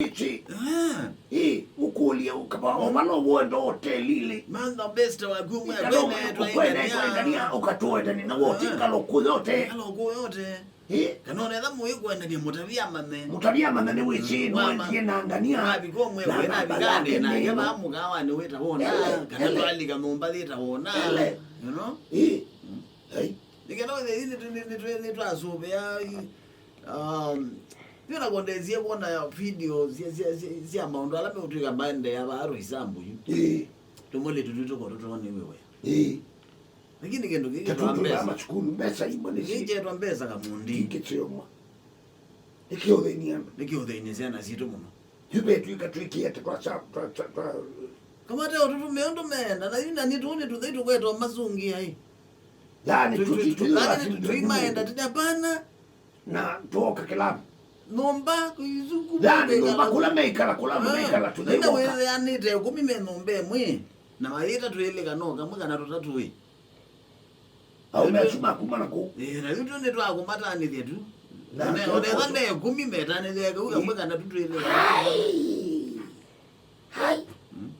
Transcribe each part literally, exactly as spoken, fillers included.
Ĩĩ, ũkũlye ũkava o vala ũenda hotelilĩ. Mantha best waku ũmwe kana akwene ũkwene twengania. Twengania, ũkatũendani na woti ngalo kũ yote. Ngalo kũ yote. Ĩĩ. Kana onetha mũĩ kwendania mũtavia mame. Mũtavia mame nĩ wĩsĩ nĩwendie na ngania. Wavika ũmwe na wĩ na namba vikane yake nake nĩ vaa mũkawanĩ wĩta wona. Ele, kana ele. Twalika nyũmba yĩta wona. Ele. You know? Ĩĩ. Ai. Nĩkenda wĩthĩ nĩtwasũvĩa. Um, pia nakondesie kuona video cia, cia, cia, cia maũndũ ala meũtwĩka maendeea vaa Roysambu yu. Ĩĩ. Tũmũlĩtu twitũ ko tũtonewe wĩa. Ĩĩ. Lakini kĩndũ kĩkĩ kĩtwa mbesa. Masukulu, mbesa imwe nĩ kĩkĩtwa mbesa kamundi. Kĩkĩtwa mbesa. Nĩkĩũthĩnia andũ. Nĩkĩũthĩnia syana sitũ mũno. Yu vetw'ĩka twĩkĩete twa sa-, twa, twa, twa. Kamate ũtũtũmĩa ũndũ meenda, na yu na nĩ tũũ nĩ tũthei tũkwetwa masungĩa ĩ. Yaani, tũ-, tũ-, tũ-, tũ-, tũ-, tũimaenda tũtapana. Na twoka kĩlavu. Nyũmba, kũizungu, yaani, nyũmba kũla meikala, kũla meikala, tũthei wĩthĩanĩte ĩkũmi me nyũmba ĩmwe. Na mayĩta twĩlĩ kana o kamwe kana tũtatũ ĩ. Aũme asu makuma na kũu. Ĩĩ, na yu tu nĩtwakũmatanĩthya tu. Na onetha me ĩkũmi metanĩthya kau kamwe kana tu twĩlĩ. Hai! Hai! Mm.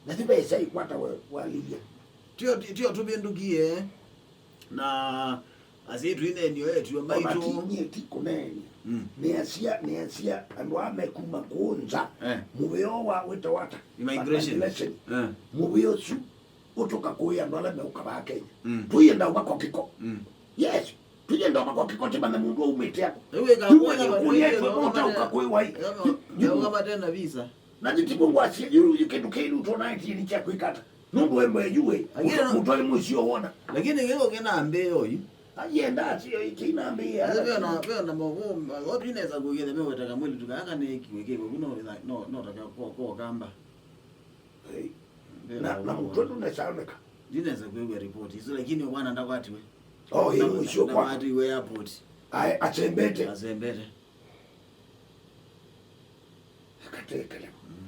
Na ti mbesa ikwata we walilya. Tio, tio tũvĩndũkie. Na asyai tũineenio etio maitũ. Ona ti nyie ti kũneenia. Mm. Nĩasya, nĩasya andũ aa mekuma kũũ nza. Eh. Mũvĩa wa wĩtawa ata? Immigration. Immigration. Eh. Mũvĩa ũsu ũtũka kũĩ andũ ala meũka vaa Kenya. Mm. Tũienda ũma kwa kĩko. Mm. Yes. Tũienda ũma kwa kĩko, tĩmanya mũndũ aumĩte ako. Ĩwĩka yu kũya mwenye kũya kũya ĩtwe kũya mota ũka kũĩ wai. Yu, yu, yu. Ũka matena visa. Na nĩ tivo ngwasya, yu, yu kĩndũ kĩu tũnaetie nĩ kya kwĩka ata? Nũndũ we mbee yu we, lakini mũtwa-, mũtwaĩ mũisyo wona. Lakini kĩko kĩnambĩĩa oyu. Ayenda asyo kĩnambĩĩa. Ase ve na, ve na moko, o twinesa kũkĩthe mewetaka mwĩlĩtu kaka nĩ kiwe kĩko, no, no, no taka ko, ko kamba. Hey. Na, na mũtwe ndũnesaoneka. Ndinesa kwĩw'a report isu, lakini mwana ndakwatiwe. Oh, ĩ mũisyo kwa. Ndakwatiwe airport. Ae, asembete. Asembete. Akatekele. Mm.